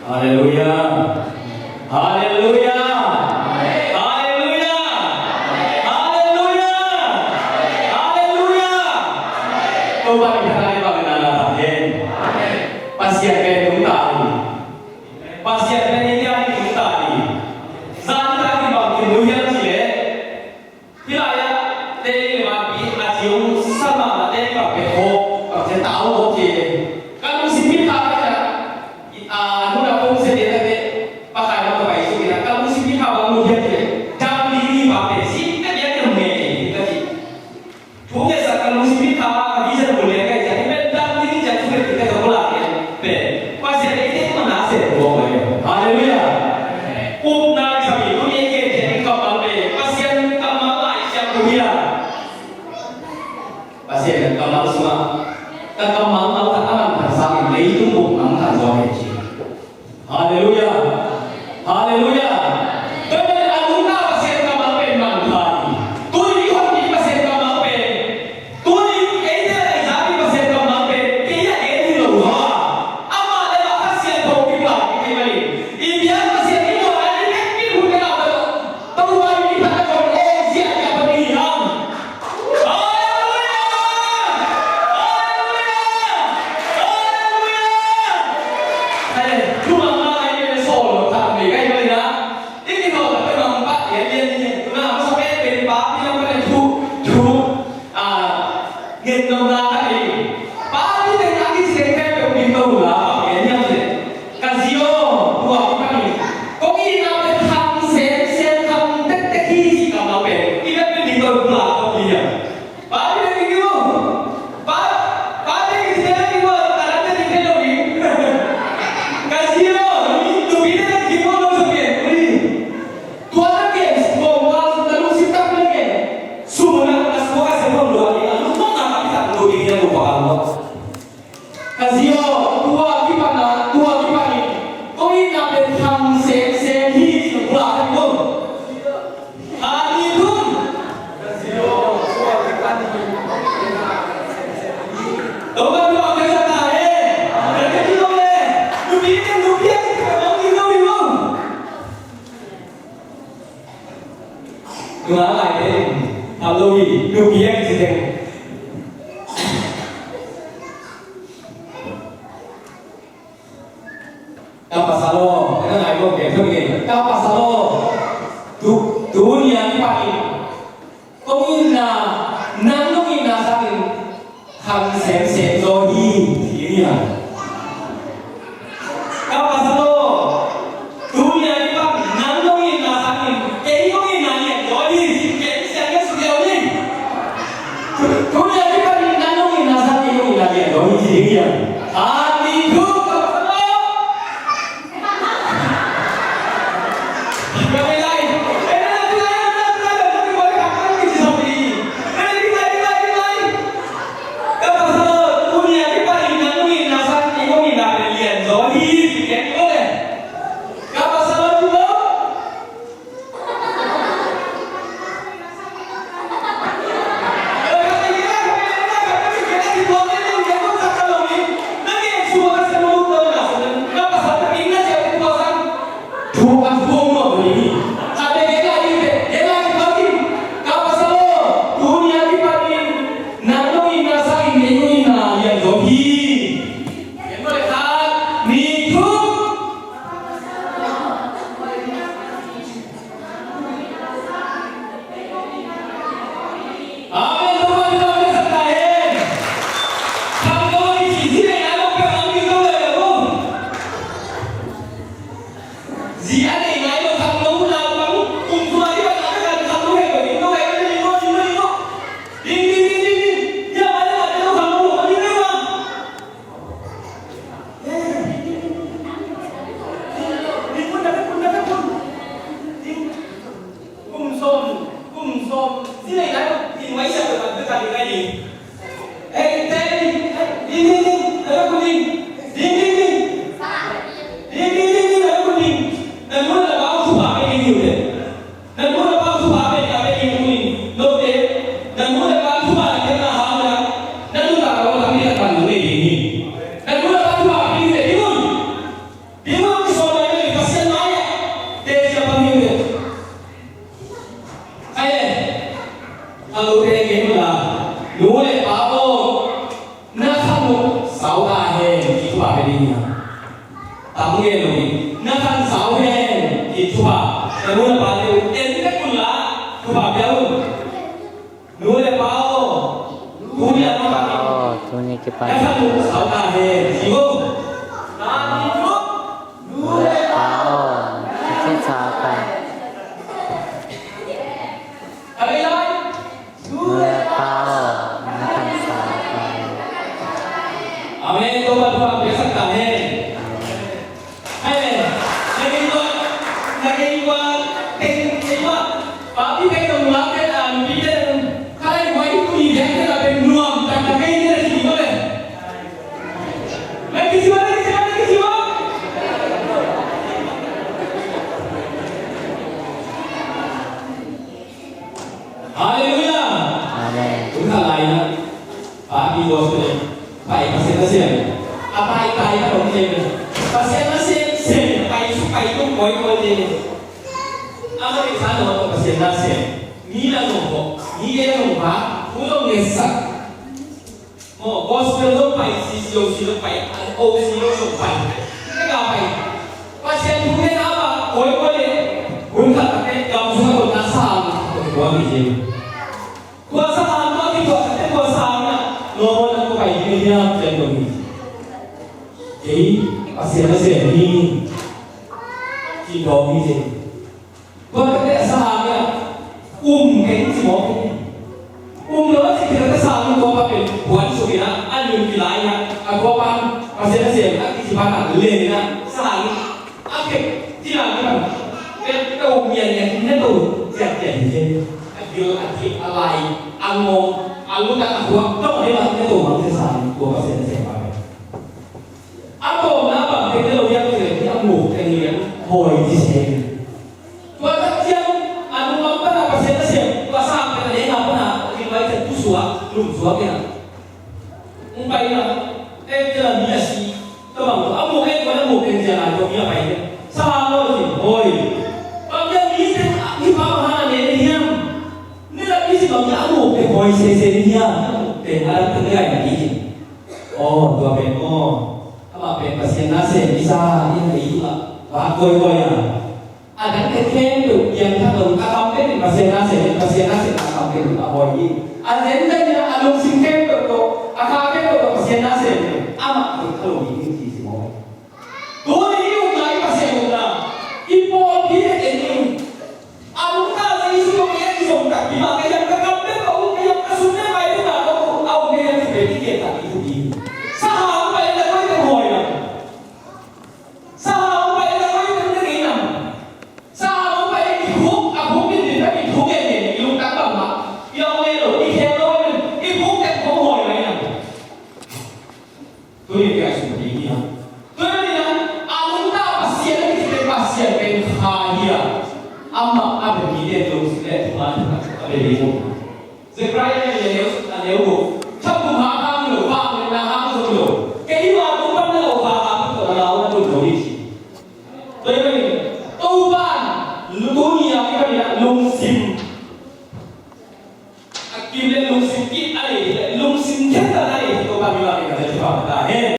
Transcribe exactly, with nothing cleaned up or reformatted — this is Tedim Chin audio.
Halleluiah. Halleluiah. Halleluiah. Halleluiah. Halleluiah. Topa min thang a i bang na na ta hen. Pasian pen nungta hi. Pasian pen i tia hi nungta hi. Zan ta hi bang ki mu hiam ci le. Hih lai-ah tei le vanpi a ci hong sa mahmah tei bang pek khawk bang ci tau khawk ci. Ka lungsim mit kha ka ci a, a nuna kong se te te pa khai ma ka pai su ki na ka lungsim mit kha bang mu hiam ci. Dam ding hi bang pek si ka bia ki hong nge ka ci. Thu nge sa ka lungsim mit kha ka vision mu le ka ci a hi pen dam ding ci a thu nge ki ka ka bula ke pen. Pasian ei te ma na se ko ko. Halleluiah. Upna i sami tuni i gen ciat in kammal pen Pasian kammal lai siang uh hi a. Pasian kammal sungah ka kammal nau khat a manphat sangin leitung bup a manphat zaw hi ci. Halleluiah. Halleluiah. Tua pen a nungta Pasian kammal pen manphat hi. Tuni i hon ding Pasian kammal pen Tuni eite a i zak i Pasian kammal pen kei a gen hi lo zaw a, amah le amah Kha Siangtho kipia kei mah hi. I biak Pasian i muan a i bek i hun le a, Topa i phat a kong aw ziah i a pan i hi hang. Halleluiah! Halleluiah! Halleluiah! Hale, tu mah mah ai le sawl lo khat mei kai mah hi na. I kinawl a pe mah mah pah lian lian hi. Tu na masa pen pen pa pi lam pan thu thu. A, ngen nopna khat hi. Pa, mi teng a kici teng khempeuh min to uh la, bang gen hiam cih leh, ka zi aw, tua kipan in kong itna pen khang semsem, khang tektek hi, ci kammal pen i bek pen min to uh la, kong hi hiam? Pa, mi teng in uh, pa, pa teng kici teng in uh, ka lam teng in thei lo hi. Ka zi aw, mi, nupi teng in kim aw, lo sa pian uh hi. Tua na gen, kong ka, na lungsim tak na gen. Sum na, na sum ka sem hong lua ni, a lungmong na ka pitak lo ni, na lungmong ka lua. Ka zi aw, tua kipan na, tua kipan in. Kong itna pen khang semsem hi, ci lua ka lua. Ha ni thum. Ka zi aw, tua kipan in. Tua kipan in, tua kipan in. Tua kipan in, tua kipan in. Nupi, nupi, nupi, nupi. Nunga lai te, a lo hi, nupi a kici teng. Ka pasal aw, ka ngai lo, ka ngai lo. Ka pasal aw. Tu, tuni a kipan in. Kong itna, nang nong itna sangin khang semsem zaw hi, ci ding hi hang. Ka pasal aw, tuni a kipan nang nong itna sangin kei kong itna lian zaw hi, ci ken siang ka suk liau ni. Tuni a kipan nang nong itna sangin kong itna lian zaw hi, ci ding hi hang. Amen. Ka pasal aw. Thu a thuang mawk ding hi. Khat bek gen lai ding bek, gen lai ding bek. Ka pasal aw, tuni a kipan in nang nong itna sangin kei kong itna lian zaw hi. Gen mawk le khat, nih, thum. Amen. Amen. Amen. Khangno i ci zi nei nai lo peuh a mi ko le lo. Zi a nei nai lo khangno na bang kum tua i bang a kan khangno he ko ding lo he ko ding lo ding lo ding lo. Ding ding ding ding ding. Ya ma le ma le lo khangno lo ding lo. Kum sawm, kum sawm, zi nei lai, kum mai siap kum mai siap kum mai siap. Ei, tei, ding, ding, ding, na lak un ding. Ding, ding, ding. Ding, ding, ding, ding, na lak un ding. Na nu na pa thupha pia ding hi uh teh. Na nu na pa thupha pia ding hi uh teh. Note, na nu na pa thupha pia na hau na. Na nu na pa thupha pia na hau na. Na nu na pa thupha pia ding hi uh teh. Ding un. Ding un, so Tanglote gen unla, nu le pa aw, na khan uh sau ta hen, ci thupha pia ding hi a. Tam ngen lo hi, na khan sau hen, ci thupha. Na nu na pate uh en tek unla, thupha pia un. Nu le pa aw, tuni a Pa aw, tuni kipan na khan uh sau ta hen, ci un. Nu le Pa aw, na khan sau ta. A lei lai. Nu le Pa aw, na khan sau ta. Amen. Topa thupha piaksak ta hen. Amen. Na gei tua, na gei tua, teng gei tua. Papi pen nong lak pen a nupi pen. Ka lai wai tu i biak pen a pen nuam tak na gei tua si tua pen. Na kisi ua, na kisi ua, na kisi ua. Halleluiah. Amen. Hun khat lai-in ah, Papi gospel pai Pasian nasem, a pai pai ka dong te, Pasian nasem sem pai su pai tung koi koi te. Ama pai sa no Pasian nasem, mi la no ho, mi la no ba, hu no ngesak. Maw, gospel zong pai, C C O C zong pai, O C zong pai. Ka pai. Pasian thu gen a ba, koi koi le, hun khat tak te, gam sung a tawh na sang, koi koi le. Tua sang, tua ki tua tak te, tua sang na, no mo na ko pai ni hiam, jen ko ni. Ei, Pasian na sem ni. Ci dong ni jen. Tua ka teh a sahang in ah um keng ci mawk hi. Um lo a ci kei ka sahang in tua pa pen puan suk in ah a nun kilai in ah a tua pan Pasian a sem a kici pan ah len in ah sahang in a kek ci la in ah pen ka um mian in ah ne to ciat ciat hi zen. A gil a kik a lai a ngawng a lutak a huak dong hi mak ne to mang ci sahang in tua Pasian a sem pa pen. A tawpna bang teng ne lo hiam cih leh a muk teng lian hawi ci se. Tua tak ciang a nunglam pana Pasian a sem tua sang pen a lenga pana a kilvai cia tu suak lum suak ina. Hong pai ina en cia la mi a si. Tua bang tua a muk en tua a muk teng cia lai tua mi a pai ina. Sa ha lo ci hawi. Bang cia mi teng a mi pa bang hana ne ne hiam. Ni la mi si bang cia a muk teng hawi se se ne hiam. A muk teng a dang teng gai na mi ci. Aw, tua pen aw. Amah pen Pasian na sem kisa, in a i tungah va kawikawi a. A dangte khempeuh piangthak lo, a kam pen in Pasian na sem, Pasian na sem a kam pen in a hawi hi. A zen zen in a lungsim khempeuh tawh, a kha khempeuh tawh Pasian na sem in amah pen a lo hi ding ci si maw. Tuni i ukna, i Pasian ukna, i pawlpi pen en in. A nungta Jesu tawh kei a kizom takpi mah, kei hiam ka kam pen ka um, kei hiam ka sum pen ka um, a um kei hiam cih pen i kiat tak i thupi. Saha hong pai leh koi teng hawi nam? Saha hong pai leh koi teng na ngei nam? Saha hong pai leh i khuk, a khuk in din pen i khuk in din, i lungtang bang mah, i aw nge lo, i khel lo in, i khuk teng hong hawi mai nam? Tuni pen a sum ding hi a. Tuni pen a nungta Pasian a kici pen Pasian pen kha hi a. Amah a bia mite lungsim le thuman a bia ding uh. Zechariah a neu, a neu uh. Thapum hang hang lo, vangliatna hang zong lo. Keima tung pan na lo, hang hang lo, na lau na tung lo hi ci. Tuni pen Topa in, tuni a kipan in a lungsim. A kim le lungsim kip a nei le lungsim khen ta